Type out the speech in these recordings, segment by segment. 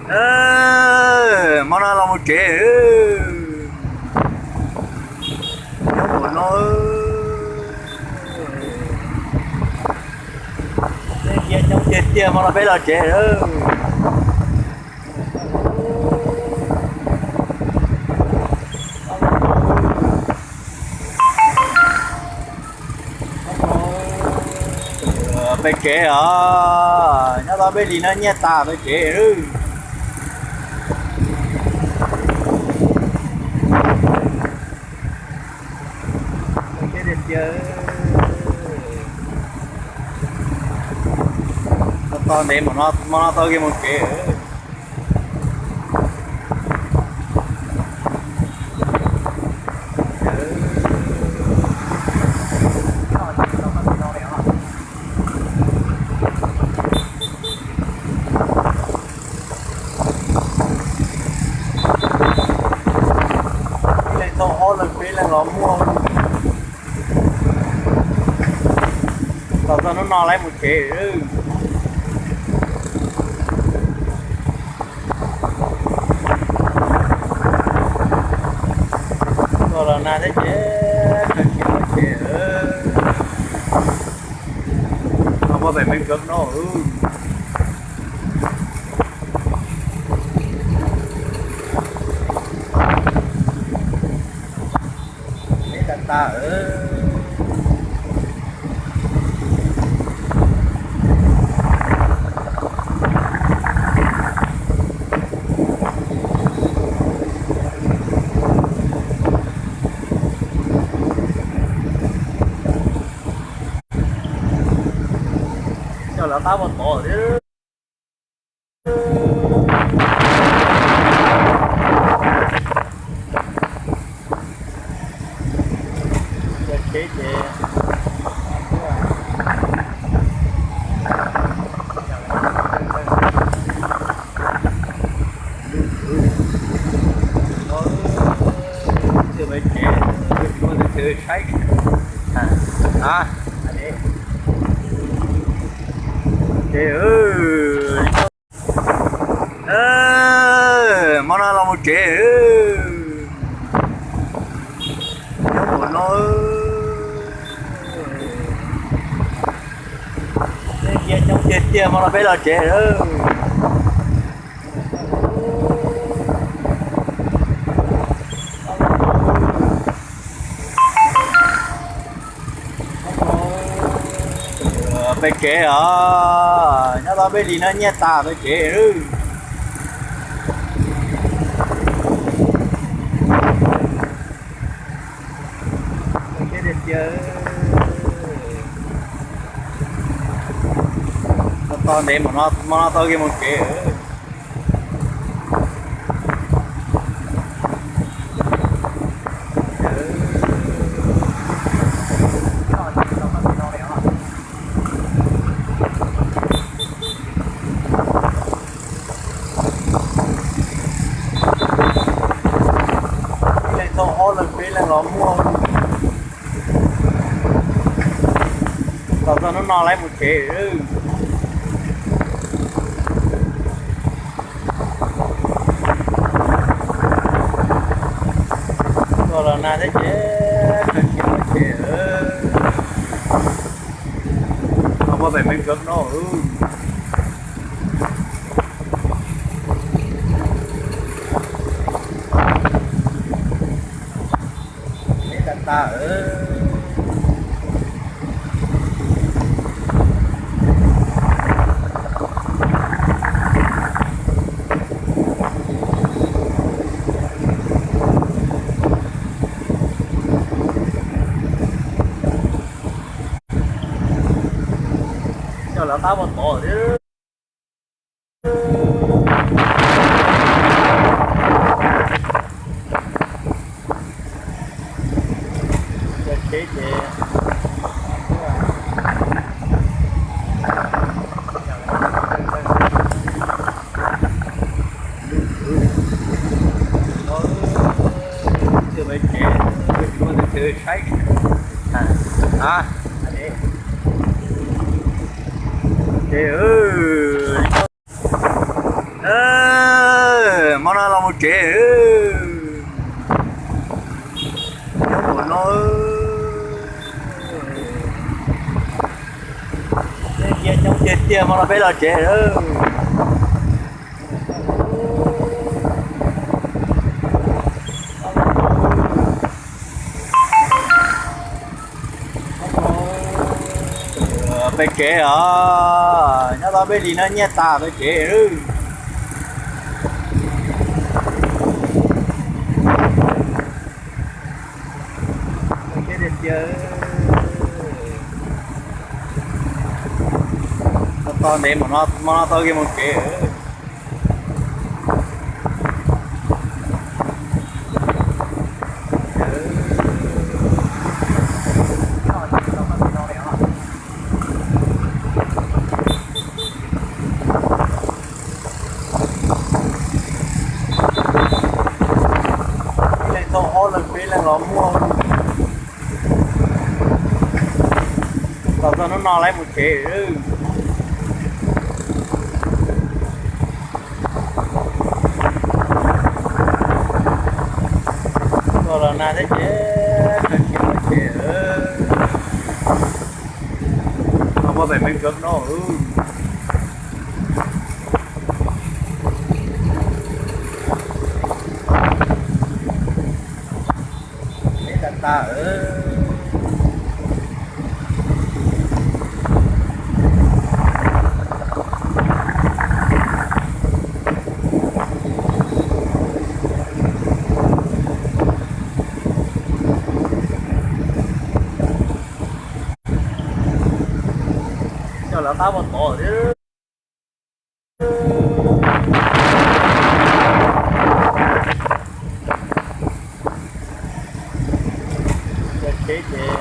Hmo no los mus tsev. Nyob mus no, nyob tiag tiag hmo no peb los tsev. Peb tsev os, nyob tau peb li no nyiaj tas peb tsev. Tau ntev mus no, hmo no tau kiag mus tsev. Ib leeg tau ob leeg peb leeg los muaj. Los txog hnub no lawv mus tsev. Tuaj los nag thiab ces tsis mus tsev. Los muaj pem Mem Kawv no. Peb tas tas. Coj lawv qab muaj tod thiab. Tsev ces saib. Hmo no los mus tsev. Nyob mus no, nyob tiag tiag hmo no peb los tsev. Peb tsev os, nyob tau peb li no nyiaj tas peb tsev. Tau ntev mus no, hmo no tau kiag mus tsev. Ib leeg tau ob leeg peb leeg los muaj. Los txog hnub no lawv mus tsev. Tuaj los nag thiab ces tsis mus tsev. Los muaj pem Mem Kawv no. Peb tas tas. Coj lawv qab muaj tod thiab. Tsev ces saib. Ces Tsev, nyob mus no, cia coob tiag tiag, hmo no peb los tsev lawm. Peb tsev os, nyob tau peb li no nyiaj tas peb tsev. Tau ntev mus no, hmo no tau kev mus tsev. Ib leeg thauj ob leeg peb leeg los muaj. Los txog hnub no lawv mus tsev. Tuaj los nag thiab ces kawg tsis muaj tsev. No muaj pem Mem Kawv no. Peb tag tag. Coj lawv qab ua tod thiab. Tsev ces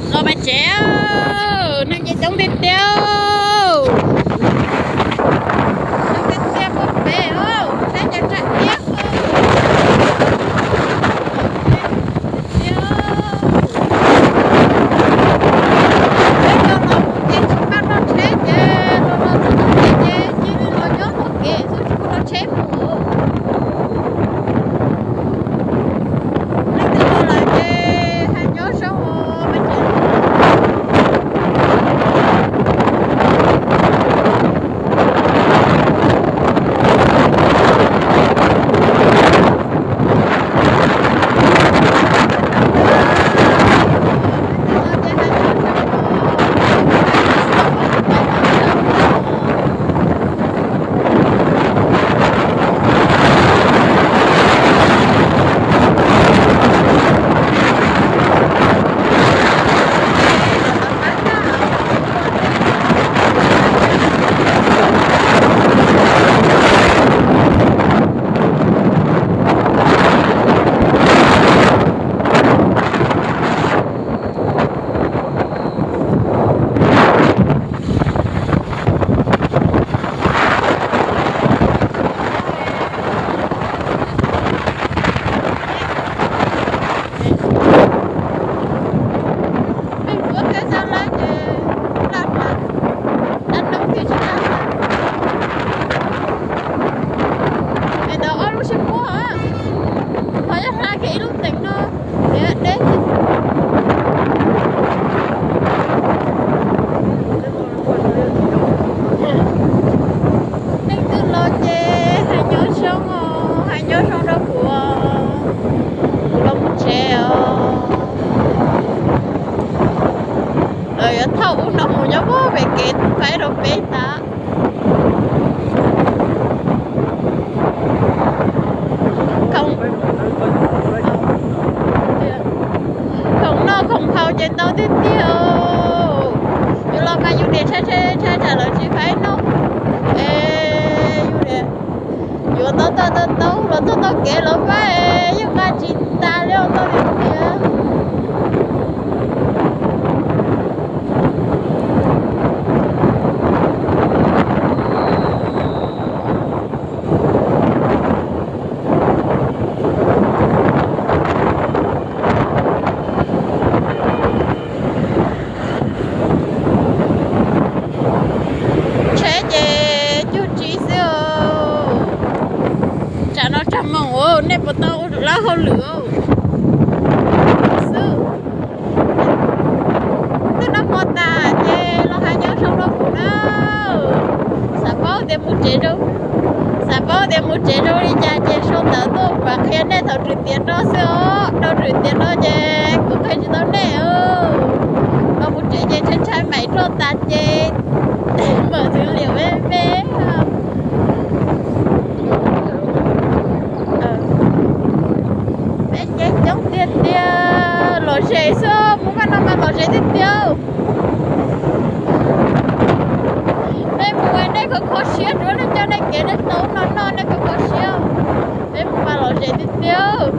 saib los peb tsev, neeg ces coob tiag tiag. Neeg tiag tiag puag pem, saib cov tsam tiab. Peb cov los ces tsis pab noj tsheb ces los los txog tom kev ces cia li los nyob tom kev xwb tsis pub noj tsheb mus. Leej twg los lawm ces hais nyob zoo os. Es ntawd ob lub sib muab, ho yog hla kiag ib lub teev no, deb. Leej twg los ces hais nyob zoo os, hais nyob zoo rau kuv, kuv los mus tsev os. Lawv yuav thauj ub no mus nyob pem kev faib rau peb tas. Khoom noj khoom haus ces ntau tiag tiag. Yus los mas yus niam tshaib tshaib tsam lawv tsis faib noj. Es yus niam yuav ntau ntau ntau ntau los txog tau kev los faib, yeej nqa tsis tas li os, ntau tiag tiag. Rwm tiav rau xwb os, rau rwm tiav rau ces kuv qhia tsis tau nej. Los kuv tsev ces ntshai ntshai maim rau tas ces mam xwb liam me me. Peb ces coob tiag tiag, lom zem xwb, mus npaj no mas lom zem tiag tiag. Nej mus nej kho kho siab, tsuav nej coj nej kev nej tau no noj nej kho kho siab. Peb mus mas lom zem tiag tiag.